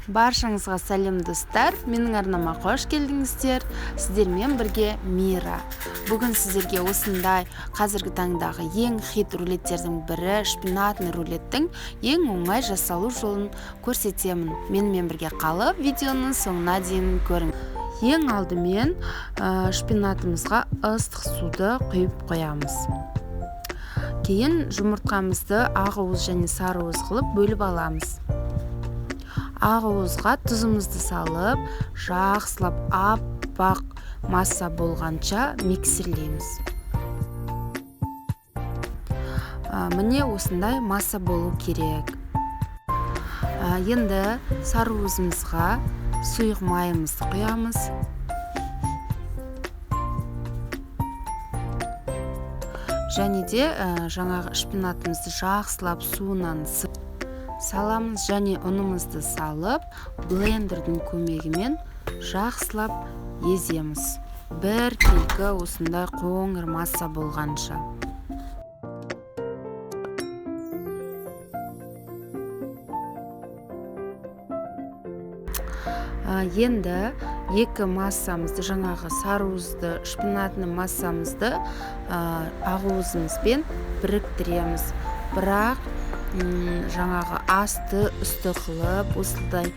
Баршаңызға сәлем, достар! Менің арнама қош келдіңіздер. Сіздермен бірге Мира. Бүгін сіздерге осындай қазіргі таңдағы ең хит рулеттердің бірі шпинатный рулеттің ең оңай жасалу жолын көрсетемін. Менімен бірге қалып, видеоның соңына дейін көріңіз. Ең алдымен шпинатымызға ыстық суды құйып қоямыз. Кейін жұмыртқамызды ақ уыз және сары уыз қылып бөліп аламыз. Ақ уызға тұзымызды салып, жақсылап аппақ масса болғанша миксерлейміз. Міне, осындай масса болу керек. Енді сары уызымызға сұйық майымызды құямыз. Және де жаңағы шпинатымызды жақсылап суынан саламыз және ұнымызды салып, блендердің көмегімен жақсылап еземіз. Бір келкі осындай қоңыр масса болғанша. Енді екі массамызды, жаңағы сары уызды, шпинатный массамызды ақ уызымызбен біріктіреміз. Бірақ жаңағы асты үсті қылып, осындай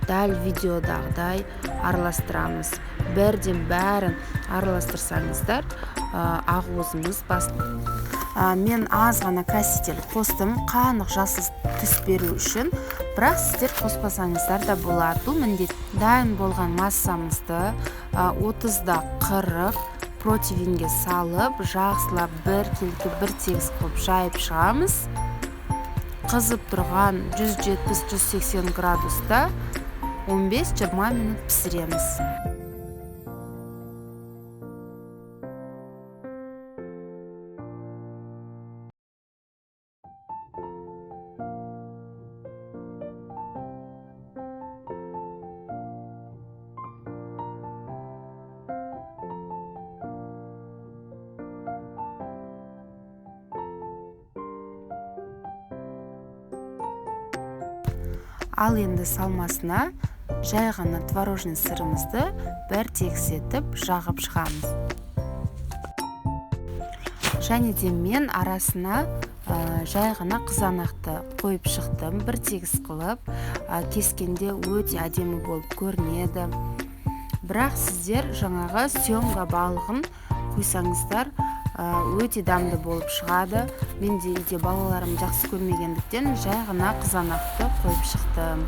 дәл видеодағыдай араластырамыз. Бірден бәрін араластырсаңыздар, ақ уызымыз бас. Мен аз ғана краситель қостым, қанық жасыл түс беру үшін, бірақ сіздер қоспасаңыздар да болады. Бұл міндет. Дайын болған массамызды 30-40 противеньге салып, жақсылап бір келкі бір тегіс қылып жайып шығамыз. Қызып тұрған 170-180 градуста 15-20 минут пісіреміз. Ал енді салмасына жай ғана творожный сырымызды бір тегіс етіп жағып шығамыз. Және де мен арасына жай ғана қызанақты қойып шықтым, бір тегіс қылып, кескенде өте әдемі болып көрінеді. Бірақ сіздер жаңағы сёмга балығын қойсаңыздар, өте дәмді болып шығады. Мен де үйде балаларым жақсы көрмегендіктен жай ғана қызанақты қойып шықтым.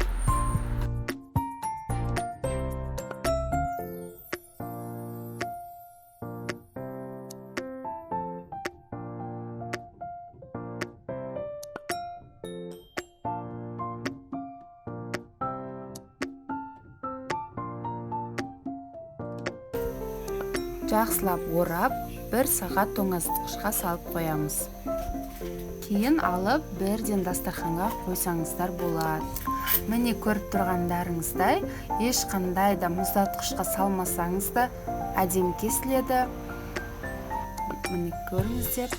Жақсылап орап, бір сағат тоңазытқышқа салып қоямыз. Кейін алып, бірден дастарханға қойсаңыздар болады. Міне, көріп тұрғандарыңыздай, ешқандай да мұздатқышқа салмасаңыз да әдемі кесіледі. Міне, көріңіздер.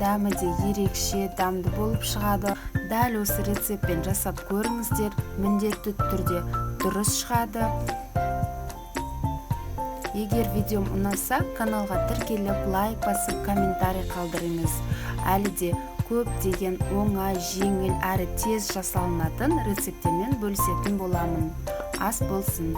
Дәмі де ерекше дәмді болып шығады. Дәл осы рецептпен жасап көріңіздер, міндетті түрде дұрыс шығады. Егер видеом ұнаса, каналға тіркеліп, лайк басып, комментарий қалдырыңыз. Әлі де көптеген оңай, жеңіл әрі тез жасалынатын рецепттермен бөлісетін боламын. Ас болсын!